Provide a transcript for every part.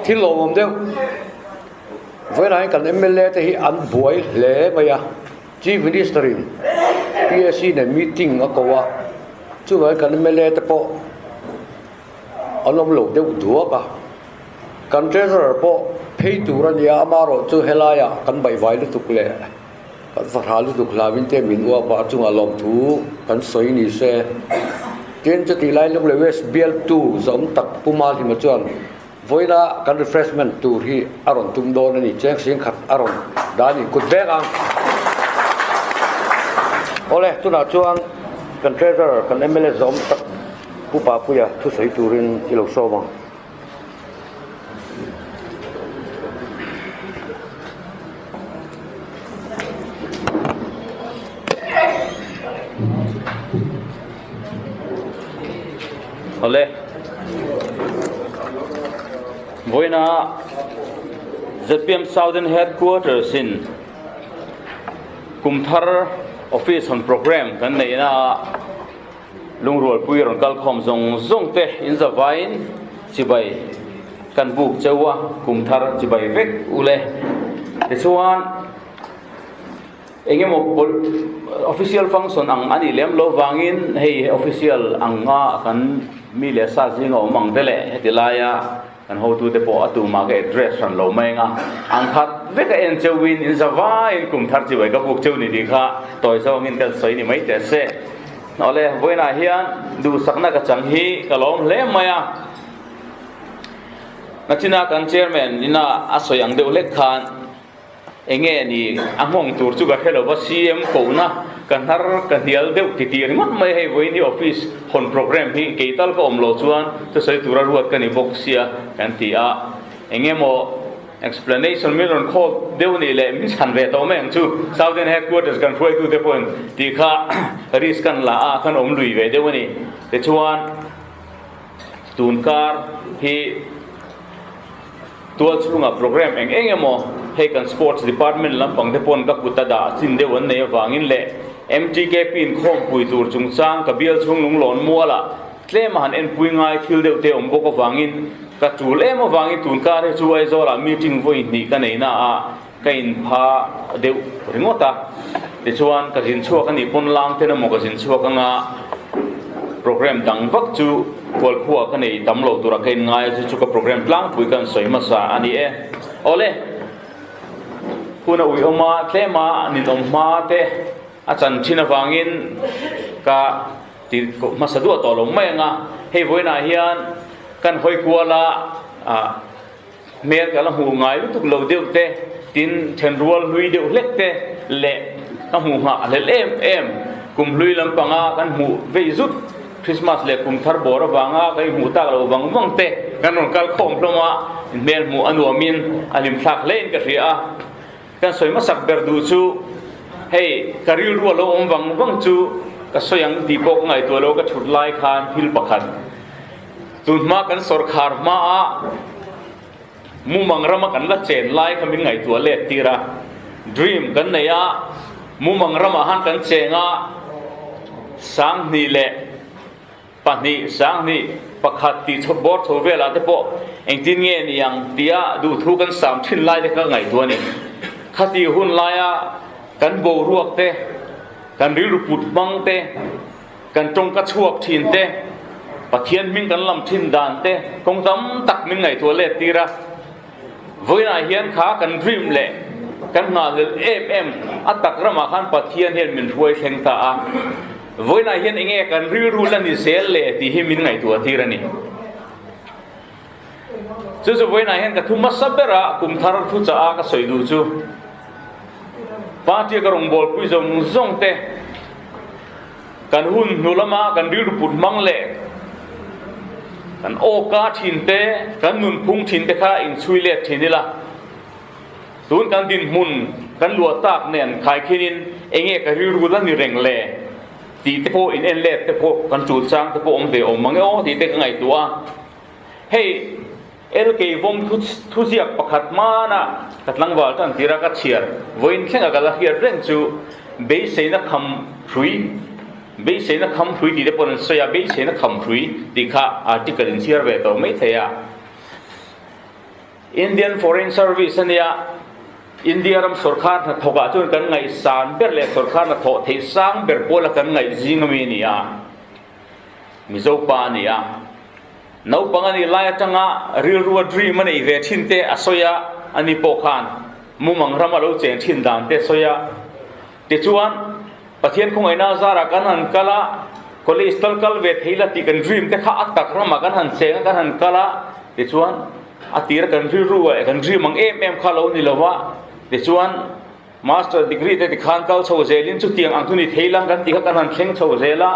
Thil lawmawm deuh vawiinah hian kan mla te hi an buai hle mai a, Chief Minister in PSC nen meeting a ko a, chuvangin kan mla te pawh an awm lo deuh duak a, kan Treasurer pawh phei tur a nia amaherawh chu helaiah kan baihvai lutuk leh Kan fahra lutuk hlauin te min uap a, a chungah lawmthu kan sawi ni se. Tin, chutih lai lung leh West bialtu zawm tak Pu Malhima chuan vawiina kan refreshment tur hi a rawn tum dawn a ni, cheng sing khat a rawn dah a ni, kut vek ang. Awle, tunah chuan kan Treasurer, kan mla zawm tak Pu Papuia thusawi turin i lo sawm ang. Awle vawiina zpm Southern Headquarters in kumthar office hawn programme kan neihna ah Lungrualpui rawn kal khawm zawng zawng te in zavaiin chibai kan buk cheu a, kum thar chibai vek u le. Tichuan eng emaw official function ang a nih lem lo vangin hei official anga kan mi leh sa zinga awm ang te leh heti laia Kan hotute pawh a tumah ka address hran lo mai anga, ang khat vek a en cheuhin in zavaiin kum thar chibai ka buk cheu ni tih kha tawi zawngin kan sawi ni mai teh se. Awle, vawiinah hian duhsakna ka chang hi ka lawm hle mai a. Nachina kan chairman ina a sawi ang deuh hlek khan, Enge ni a nghawng tur chu ka hre lo va, CM kohna ka hnar ka hnial deuh ti tih ringawt mai hei vawiin hi office hawn programme hi kei tal ka awm loh chuan thusawi tura ruat ka ni bawk sia kan ti a, enge maw explanation min rawn call deuh nih leh min chhan ve tawh mai ang chu Southern Headquarters kan hruaitute pawhin tih kha risk kan la a kan awm lui ve deuh a ni. Tichuan tunkar hi. Tual chhungah programme eng eng emaw hei kan sports department lampang te pawn ka kut a dah chin deuh an nei avangin leh MTKP in khawmpui tur chungchang ka bial chhung lunglawn mualah tlem a han enpui ngai thil deuh te awm bawk avangin ka tul em avangin tunkar hi chu Aizawlah meeting vawi hnih ka nei na ah ka inpha deuh ringawt a, tichuan ka zin chhuak a nih pawn lang ten emaw ka zin chhuak anga programme dang vak chu Kualkhua ka nei tam lo tura ka inngai a, chu chu ka programme tlangpui ka an sawi hmasa a ni e. Awle, hun a ui awm a, tlema ninawm hma te a chan thin avangin ka ti hmasa duah tawh lo mai anga, hei vawiinah hian kan hawi kual a, ah. Hmel ka la hmuh ngai lutuk lo deuh te, tin thenrual hlui deuh hlek te leh ka hmuh nghah a hlel em em. Kum hlui lampanga kan hmuh vei zut, Christmas leh kum thar bawr avanga ka inhmuh tak lo vang vang te kan rawn kal khawm hlawm a, hmel hmuh a nuamin a hlimthlak hlein ka hria a. Kan sawi hmasak ber duh chu hei ka rilru a lo awm vang vang chu ka sawi ang tih pawh ka ngaihtuah lo, ka thut lai khan thil pakhat Tunhma kan sawrkhar hmaa mumang rama kan la chen lai kha min ngaihtuah let tir a, dream kan nei a, mumang ramah han kan cheng a, sanghnih leh pahnih, sanghnih pakhat tih chho bawr chho velah te pawh engtin nge ni ang tia duhthu kan sam thin lai te kha ka ngaihtuah a ni. Khatih hun laia kan boruak te, kan rilru put hmang te, Kan tawngka chhuak thin te, Pathian hming kan lam thin dan te kawng tam tak min ngaihtuah let tir a. Vawiinah hian kha kan dream leh kan nghahhlelh em em a tak ramah khan Pathian hian min hruai thleng ta a. Vawiinah hian enge kan rilru la ni zel le tih hi min ngaihtuah tir a ni. Chu chu vawiinah hian ka thu hmasa bera kum thar thu chah a ka sawi duh chu party a ka rawngbawlpui zawng zawng te kan hun hnu lama kan rilru put hmang leh kan awka thin te kan nunphung thin te kha inchhui let thin ila tun kan dinhmun kan luah tak nen khaikhinin enge ka rilru la ni reng le tih te pawh in en let te pawh kan tul chang te pawh awm ve awm mang e aw tih te ka ngaihtuah a. Hei LK vawm thu thuziak pakhat hmana ka tlangval tan tira ka chhiar vawiin thlenga ka la hriat reng chu beiseina kham hrui beiseina kham hrui tih te pawh an sawi a, beiseina kham hrui tih kha article in chhiar ve tawh mai thei a. Indian Foreign Service a nia, India ram sawrkhar hnathawkah chuan kan ngaihsan ber leh sawrkhar hnathawh theih sang ber pawla kan ngaih zing ami a ni a, Mizo pa a ni a. Naupang a nih lai atanga rilrua dream a neih ve thin te a sawi a, ani pawh khan mumang ram a lo cheng thin dan te a sawi a. Tichuan, Pathian khawngaihna zarah kan han kal a, college tal kal ve thei la tih kan dream te kha a tak ramah kan han cheng a, kan han kal a, tichuan a tira kan rilru ah kan dream ang em em kha lo ni lo va, tichuan master degree te tikhan kal chho zelin chutiang ang chu ni thei lang kan tih kha kan han thleng chho zel a,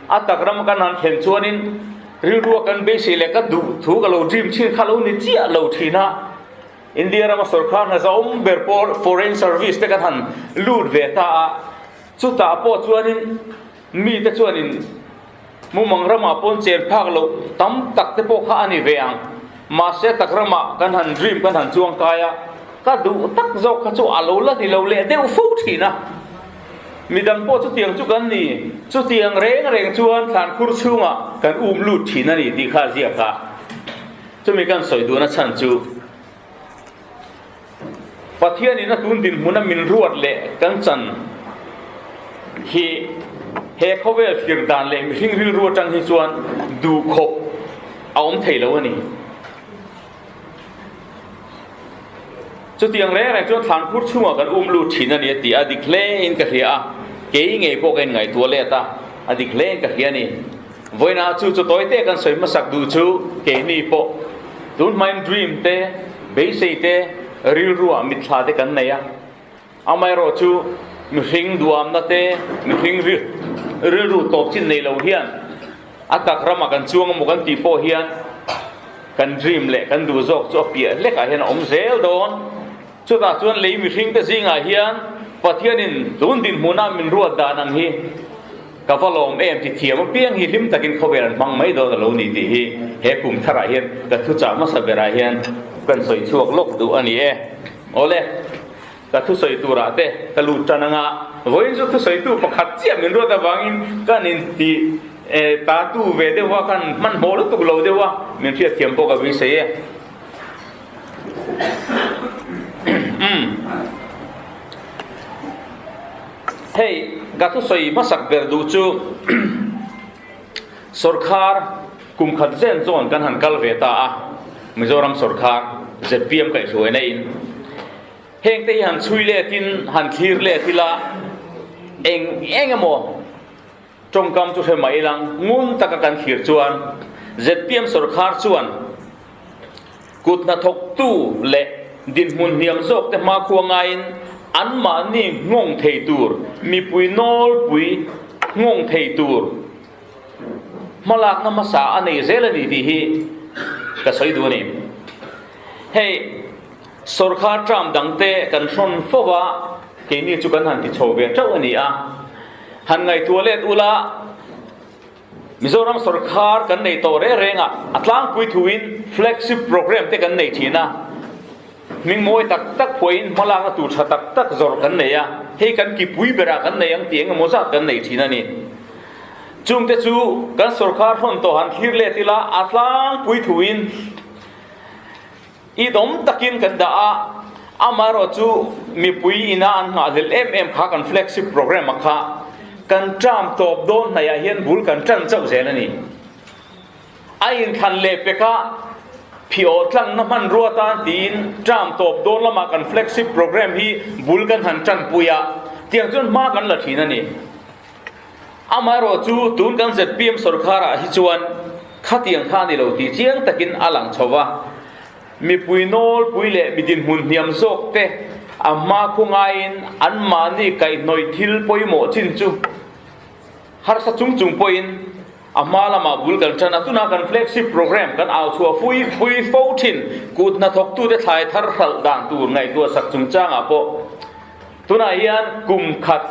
a tak rama kan han thlen chuanin rilrua kan beisei leh ka duh thu ka lo dream thin kha lo ni chiah lo thin a. India rama sorkar hna zawm ber pawh foreign service te kan han lut ve ta a, chutah pawh chuanin mite chuanin mumang ramah pawn chen phak loh tam tak te pawh kha a ni ve ang. Mahse tak ramah kan han dream kan han chuang kai a, ka duh tak zawk kha chu a lo la ni lo leh deuh fo thin a. Midang pawh chutiang chu kan ni, chutiang reng reng chuan thlankhur chhungah kan um lut thin a ni tih kha a ziak a. Chumi kan sawi duhna chhan chu Pathianin a tun dinhmuna min ruat leh kan chan hi he khawvel thlir dan leh mihring rilru atang hi chuan duhkhawp a awm thei lo a ni. Chutiang reng reng chuan thlankhur chhungah kan um lut thin a ni a ti a, dik hlein ka hria a, kei ngei pawh ka inngaihtuah let a, a dik hlein ka hria a ni. Vawiinah chu chu tawi te kan sawi hmasak duh chu keini pawh tun hmain dream te, beisei te, rilruah mitthla te kan nei a. Amaherawh chu mihring duamna te, mihring rilru tawp chin nei lo hian a tak ramah kan chuang emaw kan tih pawh hian kan dream leh kan duh zawk chu a piah hlekah hian a awm zel dawn. Chutah chuan lei mihring te zingah hian Pathianin tun dinhmunah min ruat dan ang hi ka va lawm em ti thiam apiang hi hlim takin khawvel an hmang mai dawn a lo ni tih hi he kum tharah hian ka thuchah hmasa berah hian kan sawi chhuak lawk duh a ni e. Awle, ka thusawi turah te ka lut tan anga vawiin chu thusawitu pakhat chiah min ruat avangin kan inti ta tu ve deuh a, kan hmanhmawh lutuk lo deuh a, min hriatthiam pawh ka beisei e. Hei ka thusawi hmasak ber duh chu sawrkhar kum khat zen zawn kan han kal ve ta a, Mizoram sawrkhar zpm kaihhruaina in heng te hi han chhui let in han thlir let ila eng eng emaw tawngkam chu hre mai ilang ngun taka kan thlir chuan zpm sawrkhar chuan Kut hnathawktu leh dinhmun hniam zawkte hmakhua ngaiin anmahni nghawng thei tur, mipui nawlpui nghawng thei tur hmalakna hmasa a nei zel a ni tih hi ka sawi duh a ni. Hei sawrkhar term dangte kan hrawn fo va, keini chu kan han ti chho ve teuh a ni a, han ngaihtuah let ula, Mizoram sawrkhar kan nei tawh reng reng a, a tlangpui thuin flagship programme te kan nei thin a, hming mawi tak tak pawhin hmalakna tur tha tak tak zawrh kan nei a, hei kan kipui berah kan nei ang tih eng emaw zat kan nei thin a ni. Chungte chu kan sawrkhar hrawn tawh han thlir let ila a tlangpui thuin Idawm takin kan dah a, amaherawh chu mipui ina an nghahhlelh em em kha kan flagship programme a kha kan term tawp dawn hnaihah hian bul kan tan chauh zel a ni. A inthlan leh peka phiawh tlangna hmanrua tan tiin term tawp dawn lamah kan flagship programme hi bul kan han tanpui a, tiang chuan hma kan la thin a ni. Amaherawh chu tun kan zpm sawrkharah hi chuan khatiang kha a ni lo tih chiang takin a lang chho va. Mipui nawlpui leh mi dinhmun hniam zawk te a hma khu ngaiin anmahni kaihhnawih thil pawimawh chin chu harsa chung chung pawhin a hma lamah bul kan tan a. Tunah kan flagship programme kan au chhuah fui pui fo thin kut hnathawktute thlai thar hralh dan tur ngaihtuah sak chungchangah pawh tunah hian kum khat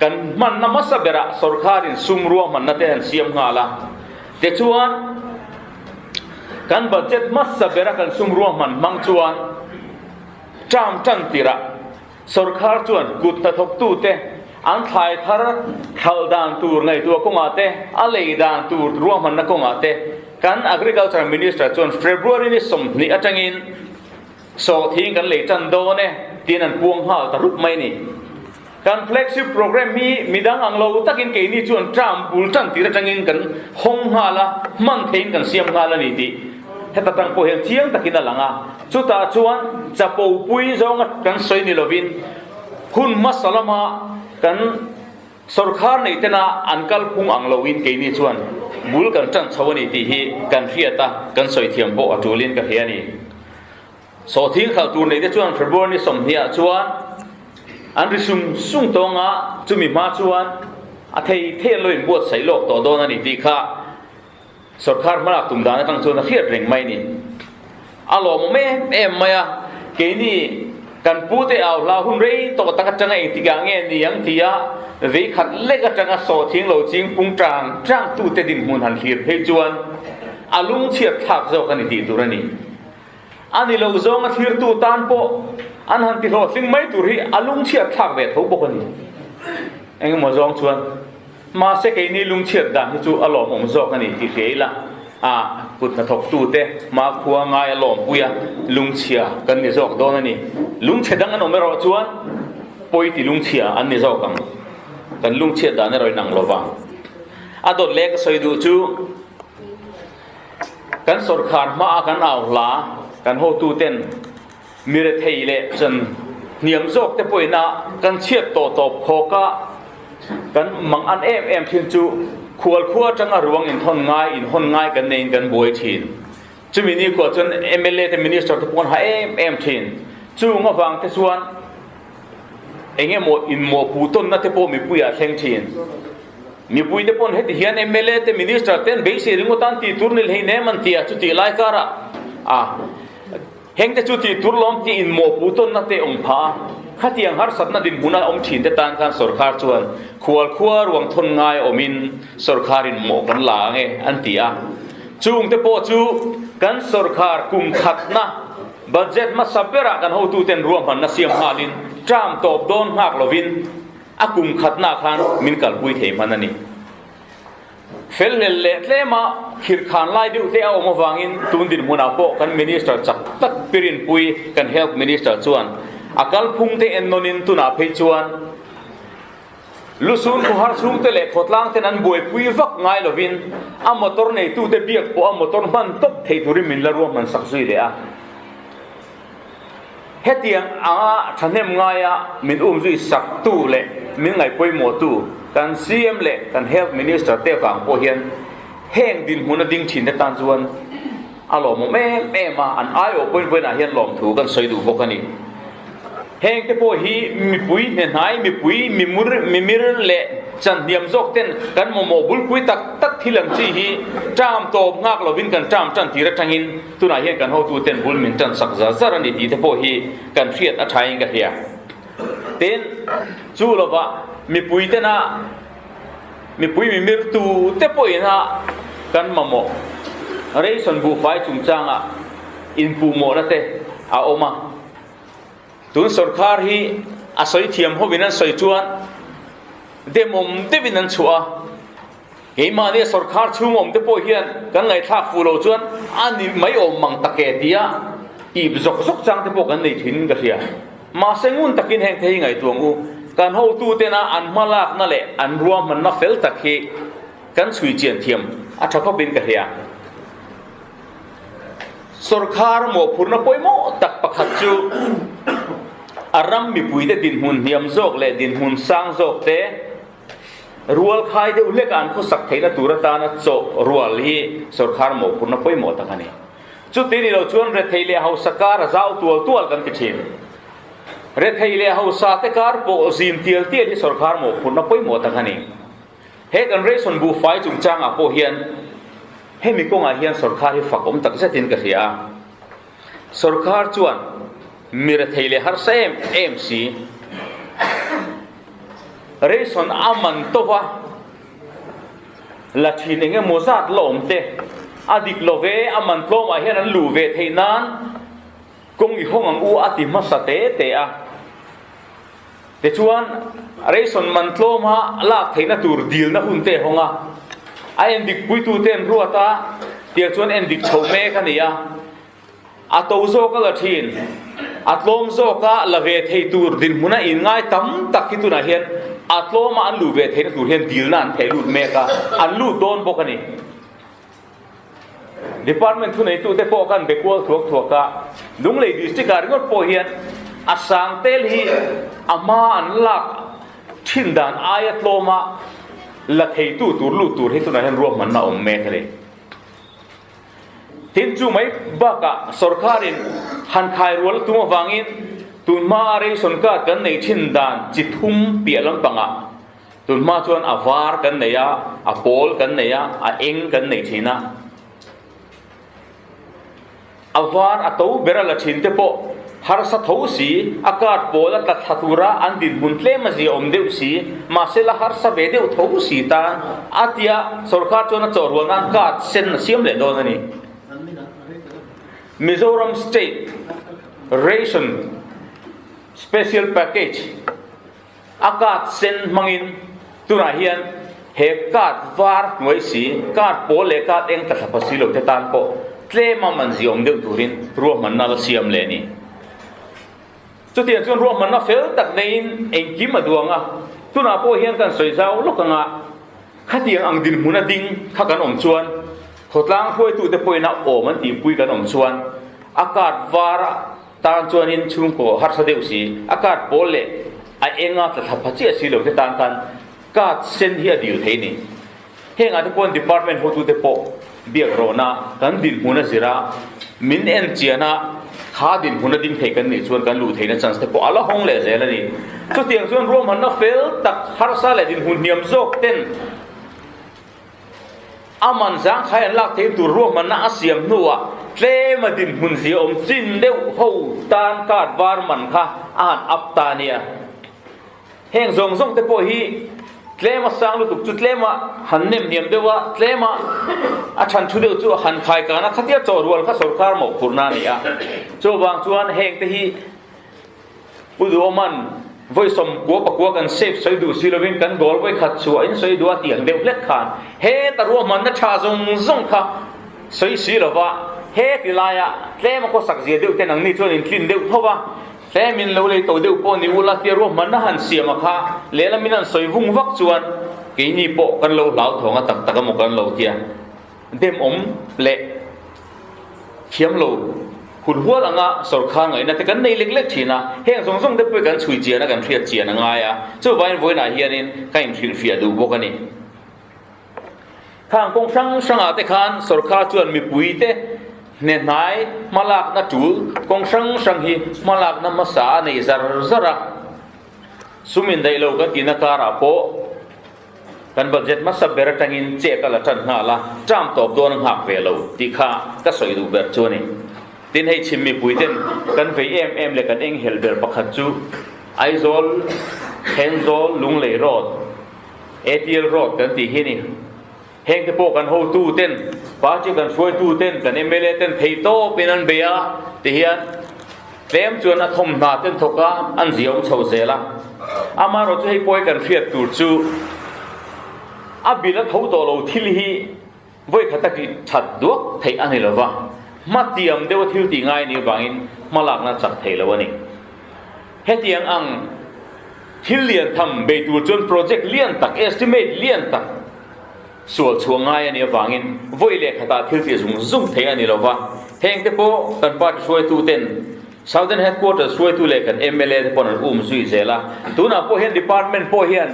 Kan hmanna hmasa berah sawrkharin sum ruahmanna te an siam nghal a, tichuan kan budget hmasa bera kan sum ruahman hmang chuan term tan tirah sawrkhar chuan kut hnathawktute an thlai thar thlal dan tur ngaihtuah kawngah te, a lei dan tur ruahmanna kawngah te. Kan Agriculture Minister chuan February ni 20 atangin sawhthing kan lei tan dawn e tiin an puang nghal ta rup mai a ni. Kan flagship program hi midang ang lo takin keini chuan term bul tan tir atangin kan hawng nghal a, hman theiin kan siam nghal a ni tih heta tang pawh hian chiang takin a lang a. Chutah chuan chapo pui zawnga kan sawi ni lovin hun hmasa lama kan Sawrkhar nei tena an kalphung ang loin keini chuan bul kan tan chho a ni tih hi kan hriat a, kan sawi thiam pawh a tulin ka hria a ni. Sawhthing khalh tur neite chuan February ni 20 ah chuan an ri sung sung tawng a, chumi hma chuan a thei thei an lo inbuatsaih lawk tawh dawn a ni tih kha Sawrkhar hmalak tum dan atang chuan a hriat reng mai a ni. A lawmawm em em mai a, keini kan pute au hla hun rei tawh tak atanga engtikah nge ni ang tia vei khat lek atanga sawhthing lo ching pung tang tang tute dinhmun han hlir phei chuan a lungchhiat thlak zawk a ni tih tur a ni. A ni lo zawnga thlirtu tan pawh an han ti hlawhtling mai tur hi a lungchhiat thlak ve tho bawk a ni. Engemaw zawng chuan mahse keini lungchhiat dan hi chu a lawmawm zawk a ni tih hria ila, a kut hnathawktute hmakhua ngai a lawmpui a, lungchhia kan ni zawk dawn a ni. Lungchhe dang an awm erawh chuan pawi ti lungchhia an ni zawk ang. Kan lungchhiat dan erawh inang lo vang. A dawt leh ka sawi duh chu. Kan sawrkhar hmaa kan au hla kan hotuten mi rethei leh chan hniam zawk te pawhin a kan chhiat tawh tawp khawk a, kan mang an em em thin chu khual khua atanga ruang inthawn ngai inhawn ngai kan neiin kan buai thin. Chumi ni khuah chuan mla te minister te pawh an ha em em thin. Chung avang te chuan eng emaw inmawhpuh tawnna te pawh mipuiah thleng thin. Mipui te pawn heti hian mla te minister te an beisei ringawt a an tih tur ni hlei nem an ti a, chutih lai karah a heng te chu tih tur lawm tih inmawhpuh tawnna te awm phah a, khatiang harsatna dinhmun a awm thin te tan khan sawrkhar chuan khual khua ruang thawn ngai awmin sawrkharin mawh kan la ang e an ti a, chung te pawh chu kan sawrkhar kum khatna budget hmasa berah kan hotuten ruahmanna siam nghalin term tawp dawn nghak lovin A kum khatnaah khan min kalpui thei hman a ni. Fel hlel leh tlema khirhkhan lai deuh te a awm avangin tun dinhmunah pawh kan Minister chak tak Pirinpui kan Health Minister chuan a kalphung te ennawnin tunah phei chuan Lusun khawhar chhungte leh khawtlang ten an buaipui vak ngai lovin a motor neitute biak pawh a motor hman tawp thei turin min la ruahman sak zui leh a. Hetiang anga thahnem ngaia min umzui saktu leh min ngaihpawimawhtu kan CM leh kan Health Minister te vang pawh hian heng dinhmuna ding thinte tan chuan a lawmawm em em a, an aiawh pawhin vawiinah hian lawmthu kan sawi duh bawk a ni. Hengte pawh hi mipui hnehnai, mipui mimur, mimir leh chanhniam zawk ten kan mamawh bulpui tak tak thil ang chi hi term tawp nghak lovin kan term tan tir atangin Tunah hian kan hotuten bul min tan sak zar zar a ni tih te pawh hi kan hriat a thain ka hria. Tin, chu lovah mipui tena mipui mimir tu te pawhin a kan mamawh ration buhfai chungchanga inpuhmawhna te a awm a. Tun sawrkhar hi a sawi thiam hovin an sawi chuan demawm deuhin an chhuah a. Keimahni a sawrkhar chhung awm te pawh hian kan ngaihthlak fuh lo chuan a ni mai awm mang tak e tia ip zawk zawk chang te pawh kan nei thin ka hria. Mahse ngun takin heng te hi ngaihtuah ang u, kan hotu tena an hmalakna leh an ruahmanna fel tak hi kan chhui chian thiam a tha khawpin ka hria. Sawrkhar mawhphurhna pawimawh tak pakhat chu a ram mipuite dinhmun hniam zawk leh dinhmun sang zawk te, Rual khai deuh hlek a an khawsak theihna tur atana chawh rual hi sawrkhar mawhphurhna pawimawh tak a ni. Chuti ni lo chuan rethei leh hausa kar a zau tual tual kan ti thin. Rethei leh hausa te kar pawh zim tial tial hi sawrkhar mawhphurhna pawimawh tak a ni. He kan ration buhfai chungchangah pawh hian hemi kawngah hian sawrkhar hi fak awm tak zetin ka hria a. Sawrkhar chuan mi rethei leh harsa em em si. Ration a man tawh a, la thin eng emaw zat la awm te, a dik lo ve, a man tlawmah hian an luh ve theih nan kawng i hawng ang u a ti hmasa te te a. Tichuan, ration man tlawma lak theihna tur dilna hun te a hawng a, a endik puitute an ruat a. Tiang chuan en dik chho mek a ni a. A to zawk a la thin. A tlawm zawka la ve thei tur dinhmuna inngai tam tak hi tunah hian a tlawma an luh ve theihna tur hian dilna an theh lut mek a, an lut dawn bawk a ni. Department thuneitute pawh khan be kual thuak thuak a, Lunglei District ah ringawt pawh hian a sang tel hi a hma an lak thin dan aia tlawma la theitu tur lut tur hi tunah hian ruahmanna a awm mek a ni. Tin, chu mai bakah sorkarin han khai rual a tum avangin tun hmaa ration card kan nei thin dan chi thum piah lampangah tun hma chuan a var kan nei a, a pawl kan nei a, a eng kan nei thin a. A var a to ber a la thin te pawh harsa tho si, a card pawl a tla thla tura an dinhmun tlem a zia awm deuh si, mahse la harsa ve deuh tho si tan a tia sorkar chuan a chawhrual nan card sen a siam leh dawn a ni. Mizoram State Ration Special Package a card sen hmangin tunah hian he card var hnuai si, card pawl leh card eng tla thla pha si lo te tan pawh tlem a man ziawm deuh turin ruahmanna la siam leh a ni. Chutiang chuan ruahmanna fel tak neiin engkim a duang a, tunah pawh hian kan sawi zau lawk anga khatiang ang dinhmun a ding kha kan awm chuan khawtlang hruaitute pawhin a awm an tihpui kan awm chuan a card var a Tan chuanin chhungkaw harsa deuh si, a card pawl leh a enga tla thla pha chiah si lo te tan khan card sen hi a dil thei ni. Hengah te pawhin department hotute pawh biak rawhna kan dinhmun a zir a, min en chian a, kha dinhmun a ding thei kan nih chuan kan luh theihna chance te pawh a la hawng leh zel a ni. Chutiang chuan ruahmanna fel tak harsa leh dinhmun hniam zawk ten A man zangkhai an lak theih tur ruahmanna a siam hnuah tlema dinhmun ziaawm chin deuh ho tan card var man kha a han up ta nia. Heng zawng zawng te pawh hi tlema sang lutuk chu tlema han nem hniam deuh a, tlema a than thu deuh chu han khai kan a, khatia chaw rual kha sorkar mawhphurhna a ni a. Chuvang chuan heng te hi Pu Duhawman vawi sawmkua pakua kan save sawi duh si lovin kan goal vawi khat chhuah in sawi duh a tih ang deuh hlek khan heta ruahmanna tha zawng zawng kha sawi si lova heti laia tlem a khawsak zia deuh ten ang ni chuan in tlin deuh tho va, tlem in lo lei to deuh pawh ni ula tia ruahmanna han siam a kha lehlamin an sawi vung vak chuan keini pawh kan lo hlauthawng a tak tak emaw kan lo tia. Demawm leh thiam lo hun hual anga sawrkhar ngaihna te kan nei lek lek thin a, heng zawng zawng te pawh hi kan chhui chian a, kan hriat chian a ngai a, chuvangin vawiinah hianin ka inhrilhfiah duh bawk a ni. Khang kawng hrang hrangah te khan sawrkhar chuan mipui te hnehnai hmalakna tul kawng hrang hrang hi hmalakna hmasa a nei zar zar a, sum indaih lo kan tihna karah pawh, Kan budget hmasa ber atangin check a la tan nghal a, term tawp dawn a nghak ve lo tih kha ka sawi duh ber chu a ni. Tin, hei chhim mipui ten kan vei em em leh kan enghelh ber pakhat chu Aizawl, Thenzawl, Lunglei Road, ATL Road kan tih hi a ni. Heng te pawh kan hotu ten, party kan hruaitu ten, kan mla ten theihtawpin an bei a tihian tlem chuan a thawmhna ten thawk a, an ziaawm chho zel a. Amaherawhchu hei pawh hi kan hriat tur chu a bil a tho tawh lo thil hi vawi khat a tih that duak theih a ni lo va, hmatiam deuha thil tih ngai a nih avangin hmalakna chak thei lo a ni. Hetiang ang thil lian tham bei tur chuan project lian tak, estimate lian tak sual chhuah ngai a nih avangin vawi leh khatah thil tih zung zung theih a ni lo va. Heng te pawh kan party hruaitu ten Southern Headquarters hruaitu leh kan mla te pawh an um zui zel a. Tunah pawh hian department pawh hian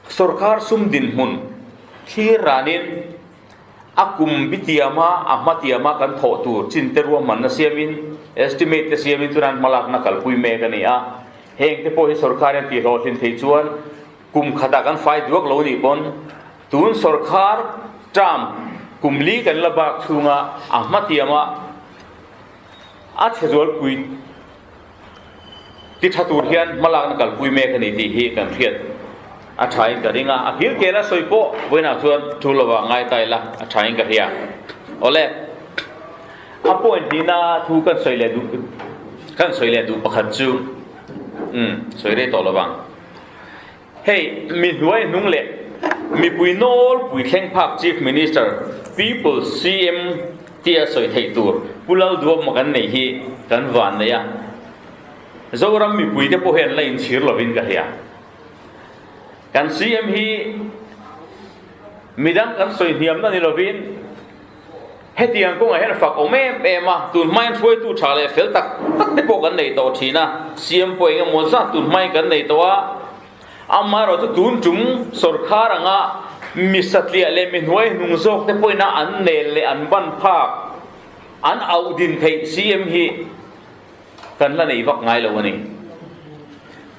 sorkar sum dinhmun thlir ranin a kum bitiama a hmatiama kan thawh tur chin te ruahmanna siamin estimate te siamin chuan hmalakna kalpui mek a ni a. Heng te pawh hi sorkar hian tihhlawhtlin thei chuan Kum khatah kan fai duak lo nih pawn tun sawrkhar term kum li kan la bak chhunga a hmatiama a chhe zualpui ti tha tur hian hmalakna kalpui mek a ni tih hi kan hriat a thain ka ring a, a hil kel a sawi pawh vawiinah chuan thu lovah ngai ta ila a thain ka hria. Awle, a point hnihna thu kan sawi leh duh kan sawi leh duh pakhat chu umm sawi rei tawh lovang. Hei, mi hnuai hnung leh mipui nawlpui thleng phak Chief Minister Pi. People's CM tia sawi theih tur Pu Lalduama kan neih hi kan van nei a. Zoram mipuite pawh hian la inchhir lovin ka hria. Kan CM hi midang kan sawi hniamna ni lovin hetiang kawngah hian fak awm em em a, tun hmain hruaitu tha leh fel tak tak te pawh kan nei tawh thin a, CM pawh eng emaw zat tun hmain kan nei tawh a, amaherawh chu tun tum sawrkhar anga mi satliah leh mi hnuai hnung zawk te pawhin a an nel leh an ban phak an auh din theih CM hi Kan la nei vak ngai lo a ni.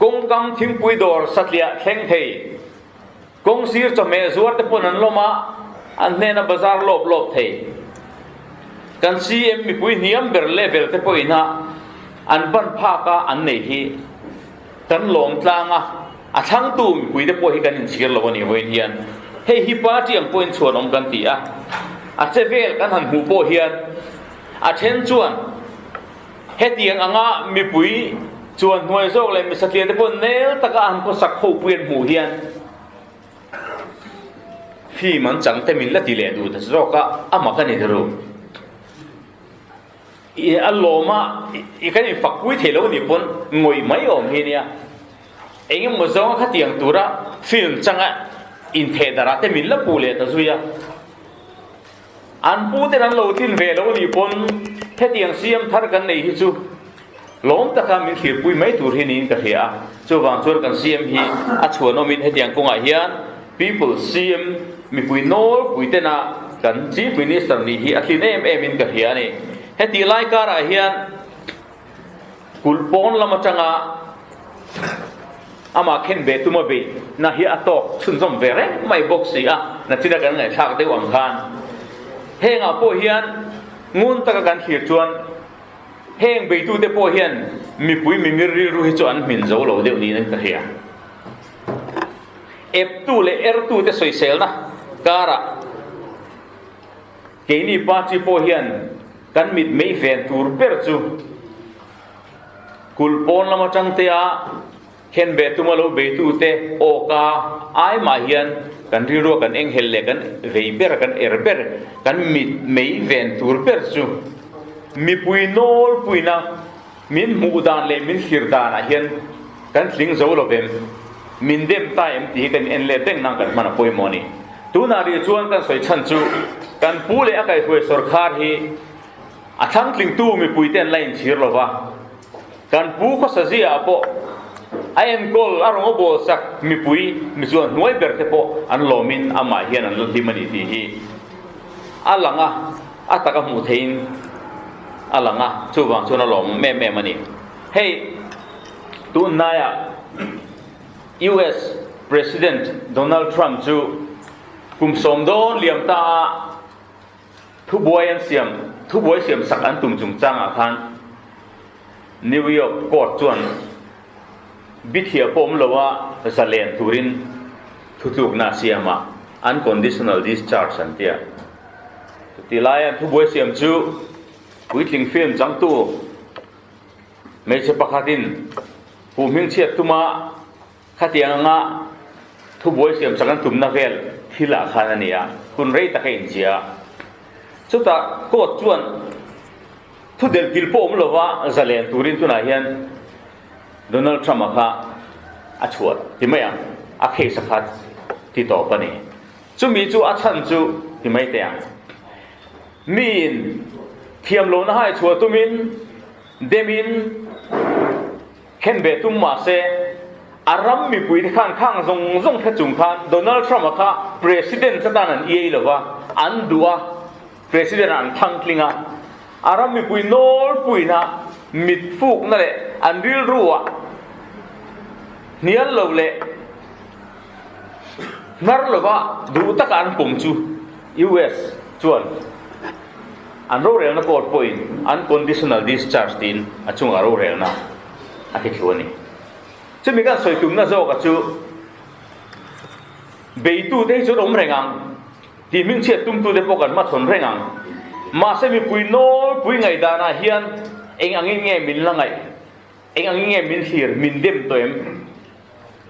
Kawngkam thingpui dawr satliah thleng thei, kawng sir chawhmeh zuar te pawn an lawm a, an hnena bazar lawp lawp thei. Kan CM mipui hniam ber level te pawhin a an ban phak a an nei hi kan lawm tlang a, a thlangtu mipui te pawh hi kan inchhir lo a ni vawiin hian. Hei hi party ang pawhin chhuan awm kan ti a, a che vel kan han hmuh pawh hian A then chuan hetiang anga mipui chuan hnuai zawk leh misatliah te pawh nel taka an khawsak ho pui an hmuh hian film an chang te min la ti leh duh ta zawk a, a mak a ni ru. I a lawm a, i kan infak pui thei lo nih pawn ngawih mai awm hi nia. Eng emaw zawnga khatiang tura film changa intheh darah te min la puh leh ta zui a. An pu ten an lo tlin ve lo anih pawn hetiang CM thar kan nei hi chu lawm taka min thlirpui mai tur hi niin ka hria a, chuvang chuan kan CM hi a chhuanawmin hetiang kawngah hian People CM mipui nawlpui tena kan Chief Minister nih hi a tlin em em in ka hria a ni. Hetih lai karah hian Kulh pawn lam atanga amah khen ve tuma beih na hi a tawk chhunzawm ve reng mai bawk si a, nachina kan ngaihthlak deuh ang khan hengah pawh hian ngun taka kan thlir chuan heng beitute pawh hian mipui mimir rilru hi chu an hmin zo lo deuh niin ka hria. Eptu leh ertute sawiselna karah Keini party pawh hian kan mit mei ven tur ber chu kulh pawn lam atang te a khen ve tuma lo beitute awka ai mah hian kan rilrua kan enghelh leh kan vei ber kan er ber kan mit mei ven tur ber chu mipui nawlpuina min hmuh dan leh min thlir danah hian kan tling zo lo vem, min dem ta em tih hi kan en let reng nang kan hman a pawimawh a ni. Tunah rih chuan kan sawi chhan chu kan pu leh a kaihhruai sawrkhar hi a thlangtlingtu mipuite an la inchhir lo va, kan pu khawsa ziaah pawh a enkawl a rawn a bawl sak mipui mi chuan hnuai ber te pawh an lawmin amah hian an la hlim a ni tih hi a lang a, a taka hmuh theihin a lang a, chuvang chuan a lawmawm em em a ni. Hei tunhnaiah US President Donald Trump chu kum sawm dawn liam ta a thubuai an siam thubuai siam sak an tum chungchangah khan New York court chuan bithiah pawh awm loa zalen turin thutlukna a siam a, unconditional discharge an ti a. Chutih laia thubuai siam chu puitling film changtu hmeichhe pakhatin pu hmingchhiat tuma khatiang anga thubuai siam sak an tumna vel thil ah khan a ni a, hun rei tak a inchia a. Chutah court chuan thu delhkil pawh awm lova zalen turin tunah hian Donald Trump-a kha a chhuah ti mai ang, a case a kha ti tawp a ni. Chumi chu a chhan chu ti mai teh ang. Miin thiam lohna hai chhuah tumin demin khen ve tum mah se, a ram mipuite khan khang zawng zawng hre chung khan Donald Trump-a kha President atan an iai lo va, an duh a, President-ah an thlang tling a. A ram mipui nawlpuina mit fukna leh an rilruah hnial lo leh Hnar lova duh taka an pawm chu US chuan an rorelna court pawhin unconditional discharge tiin a chungah rorelna a ti thlu a ni. Chumi kan sawi tumna zawka chu beitute hi chuan awm reng ang, tih hmingchhiat tumtute pawh kan hmachhawn reng ang. Mahse mipui nawlpui ngaihdanah hian eng angin nge min la ngaih? Eng angin nge min thlir, min dem tawh em?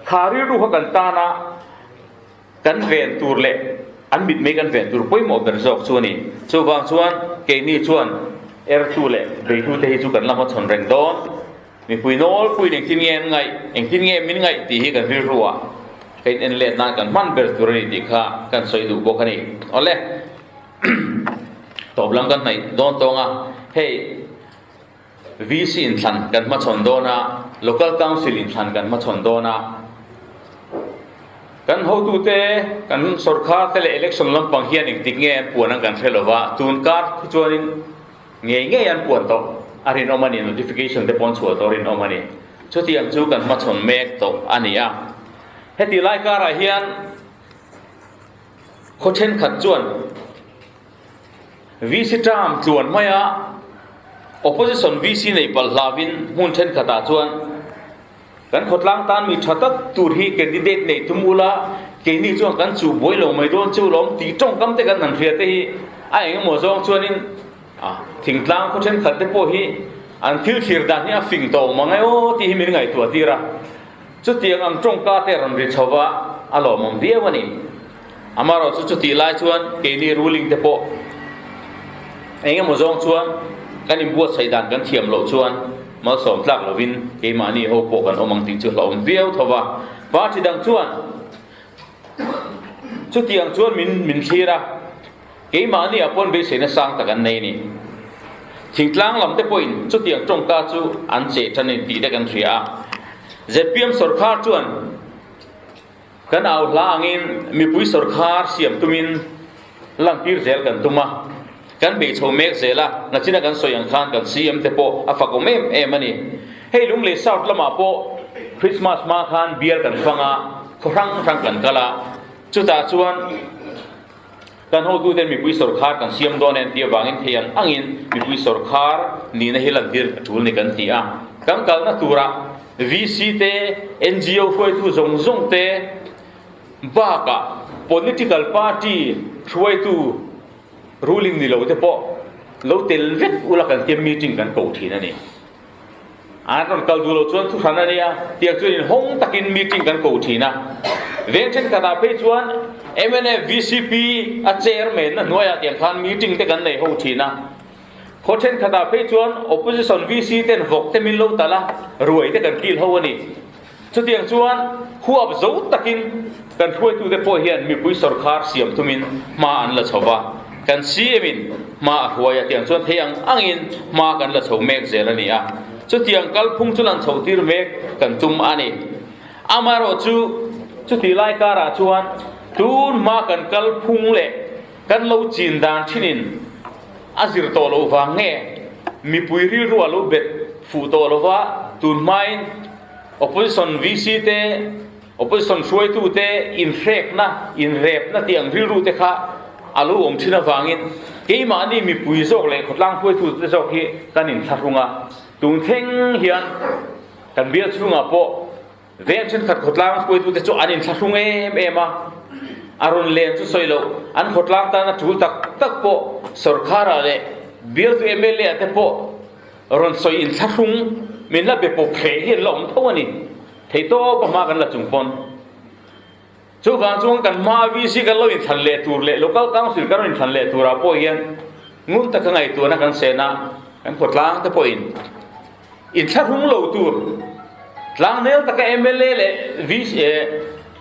Kha rilru kha kan tana kan ven tur leh. An mitmei kan ven tur pawimawh ber zawk chu a ni. Chuvang chuan keini chuan ertu leh beitute hi chu kan la hmachhawn reng dawn. Mipui nawlpuiin engtin nge an ngaih, engtin nge min ngaih tih hi kan rilru ah ka in en let nan kan hman ber tur a ni tih kha kan sawi duh bawk a ni. Awle, tawp lam kan hnaih dawn tawng a, hei VC inthlan kan hmachhawn dawn a, Local Council inthlan kan hmachhawn dawn a, kan hotute, kan sorkar te leh election lampang hian engtik nge an puan ang kan hre lova, tun kar hi chuanin, Ngei ngei an puan tawh a rinawm a ni, notification te pawh an chhuah tawh a rinawm a ni. Chutiang chu kan hmachhawn mek tawh a ni a. Heti lai karah hian khaw thenkhat chuan VC term tluan maia opposition VC nei palh hlauhin hmun thenkhatah chuan Kan khawtlang tan mi tha tak tur hi candidate neih tum ula, keini chuan kan chuh buai lo mai dawn chu lawm tih tawngkam te kan han hria te hi a engemaw zawng chuanin a thingtlang khaw thenkhat te pawh hi an thil thlir dan hi a fing tawh mang e aw tih hi min ngaihtuah tir a. Chutiang ang tawngka te a rawn ri chho va, a lawmawm viau a ni. Amaherawh chu chutih lai chuan keini ruling te pawh engemaw zawng chuan kan inbuatsaih dan kan thiam loh chuan malsawm tlak lovin keimahni ho pawh kan awm ang tih chu hlauhawm viau tho va. Party dang chuan chutiang chuan min min thlir a, keimahni ah pawn beiseina sang tak an nei a ni. Thingtlang lam te pawhin chutiang tawngka chu an cheh tan a ni tih te kan hria a. Zpm sawrkhar chuan. Kan au hla angin mipui sawrkhar siam tumin lantir zel kan tum a, kan bei chho mek zel a, nachina kan sawi ang khan kan CM te pawh a fak awm em em a ni. Hei Lunglei South lamah pawh Christmas hma khan bial kan fang a, khaw hrang hrang kan kal a, chutah chuan kan hotuten mipui sawrkhar kan siam dawn e an tih avangin thei ang angin mipui sawrkhar nihna hi lantir a tul ni kan ti a, kan kalna turah VC te, NGO hruaitu zawng zawng te bakah political party hruaitu ruling ni lo te pawh lo tel vek ula kan tia meeting kan ko thin a ni. An rawn kal duh lo chuan thuhran a nia, tiang chuan inhawng takin meeting kan ko thin a. Veng thenkhatah phei chuan mnf VCP a chairman na hnuaiah tiang khan meeting te kan nei ho thin a. Khaw thenkhatah phei chuan Opposition VC ten vawk te min lo talh a, ruai te kan kil ho a ni. Chutiang chuan huap zo takin kan hruaitute pawh hian mipui sawrkhar siam thumin hma an la chho va, kan CM in hma a hruai a, tiang chuan thei ang angin hma kan la chho mek zel a ni a. Chutiang kalphung chu lan chho tir mek kan tum a ni. Amaherawhchu chutih lai karah chuan tun hma kan kalphung leh Kan lo chin dan thinin a zir tawh loh vang nge mipui rilru a lo bet fuh tawh lo va, tun hmain opposition VC te, opposition hruaitu te inhrekna, inrepna tih ang rilru te kha a lo awm thin avangin keimahni mipui zawk leh khawtlang hruaitu te zawk hi kan inthlahrung a, tun thleng hian kan bial chhungah pawh Veng thenkhat khawtlang hruaitute chu an inthlahrung em em a, a rawn len chu sawi loh, an khawtlang tana tul tak tak pawh sawrkharah leh bialtu mla ah te pawh rawn sawi inthlahrung min la be pawp hreh hi an la awm tho a ni. Theitawp a hma kan la chung pawn. Chuvang chuan kan hma VC kan lo inthlan leh tur leh Local Council kan rawn inthlan leh turah pawh hian ngun taka ngaihtuahna kan sena kan khawtlang te pawhin Inthlahrung lo tur tlangnel taka mla leh VC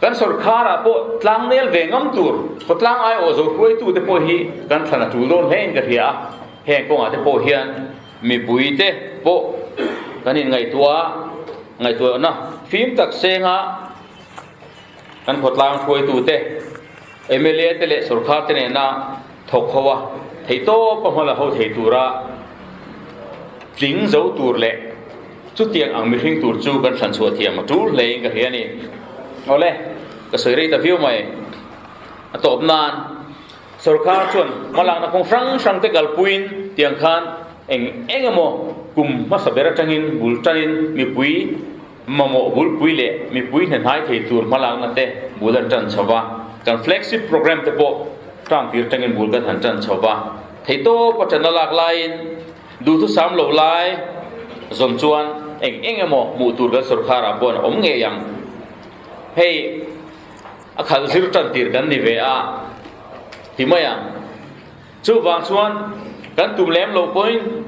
kan sawrkharah pawh tlangnel ve ngam tur khawtlang aiawh zo hruaitute pawh hi kan thlan a tul dawn hle in ka hria a, heng kawngah te pawh hian mipuite pawh kan inngaihtuah ngaihtuahna fim tak senga kan khawtlang hruaitute mla te leh sawrkhar te nena thawk ho a, theihtawp a hmala ho thei tura tling zo tur leh chutiang ang mihring tur chu kan hran chhuah thiam a tul hle in ka hria a ni. Awle, ka sawi rei ta viau mai. A tawp nan sawrkhar chuan hmalakna kawng hrang hrang te kalpuiin tiang khan eng eng emaw kum hmasa ber atangin bul tanin mipui Mamawh bulpui leh mipui hnahnai thei tur hmalakna te bul an tan chho va, kan flagship programme te pawh tang tir tangin bul kan han tan chho va. Theihtawp a ṭan a lak laiin duhthusam lo lai zawn chuan eng eng emaw hmuh tur kan sawrkharah pawh an awm ngei ang. Hei a khalh zir tan tir kan ni ve a. ti mai ang. Chuvang chuan kan tum lem loh pawhin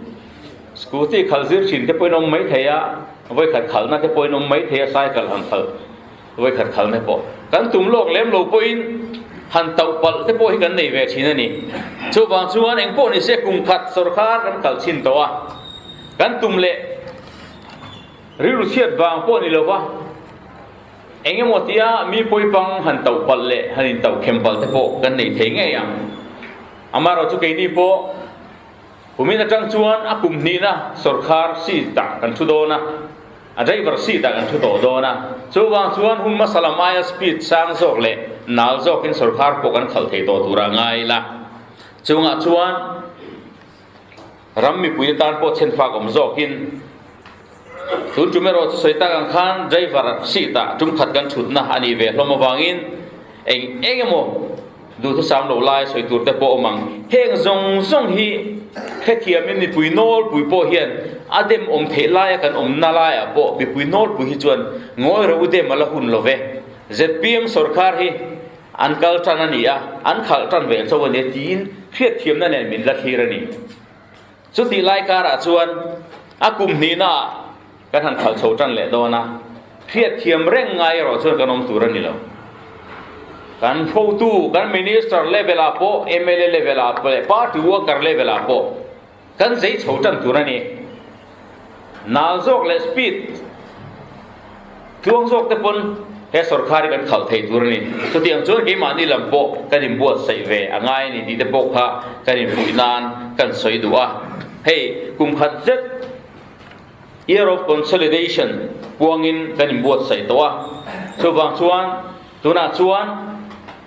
scooty khalh zir thin te pawhin awm mai thei a, vawikhat khalhna te pawhin awm mai thei a, cycle han khalh vawikhat khalhna pawh kan tum lawk lem lo pawhin han tauh palh te pawh hi kan nei ve thin a ni. Chuvang chuan engpawh ni se kum khat sawrkar kan kal chhin tawh a, kan tum leh rilru chhiat vang pawh ni lova, Eng emaw tia mi pawipang han tauh palh leh han intauh khem palh te pawh kan nei thei ngei ang. Amaherawh chu keini pawh kumin atang chuan a kum hnihna sawrkhar seat ah kan thu dawn a, a driver seat ah kan thu tawh dawn a. Chuvang chuan hun hmasa lam aia speed sang zawk leh nal zawkin sawrkhar pawh kan khalh thei tawh tur a ngai la. Chungah chuan ram mipuite tan pawh chhenfak awm zawkin, Tun tum erawh chu sawi tak ang khan driver seat ah tum khat kan thutna a nih ve hlawm avangin eng eng emaw duhthusam lo lai sawi tur te pawh awm ang. Heng zawng zawng hi hrethiamin mipui nawlpui pawh hian a dem awm theih laia kan awmna laiah pawh mipui nawlpui hi chuan ngawi ro u dem a la hun lo ve. Zpm sawrkar hi an kal tan a ni a, an khalh tan ve chauh a nia tiin hriatthiamna nen min la thlir a ni. Chutih lai karah chuan a kum hnihnaah kan han khalh chho tan leh dawn a, hriatthiam reng ngai erawh chuan kan awm tur a ni lo. Kan hrotu, kan Minister level-ah pawh, mla level-ah leh party worker level-ah pawh kan zei chho tan tur a ni. Nal zawk leh speed tluang zawk te pawn he sawrkhar hi kan khalh thei tur a ni. Chutiang chuan keimahni lam pawh kan inbuatsaih ve a ngai a ni tih te pawh kha kan infuih nan kan sawi duh a. Hei kum khat zet Year of Consolidation puangin kan inbuatsaih tawh a. Chuvang chuan tunah chuan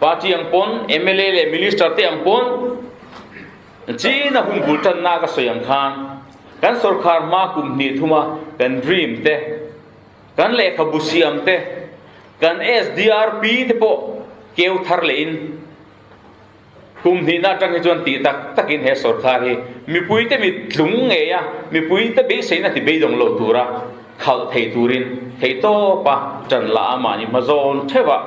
party ang pawn mla leh minister te ang pawn China hun bul tanna ka sawi ang khan kan sawrkhar hma kum hnih thuma kan dream te, kan lehkhabu siam te, kan SDRP te pawh keu thar lehin kum hnihna atang hi chuan tih tak takin he sawrkhar hi mipuite mit tlung ngei a, mipuite beiseina ti beidawng lo tura khalh thei turin theihtawpa ṭan la a mahni hma zawn ṭheuhah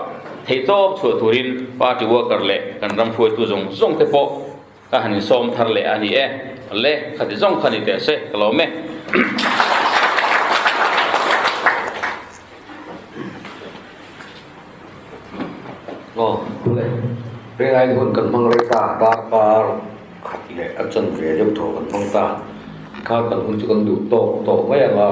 theihtawp chhuah turin party worker leh kan ram hruaitu zawng zawng te pawh ka han insawm thar leh a ni e. Le, khati zawng kha ni teh se, ka lawm e. Aw, tule, ringain hun kan hmang rei ta, darkar khat leh a chan ve deuh thaw kan hmang ta. Kha kan hun chu kan duh tawk tawh mai ang a.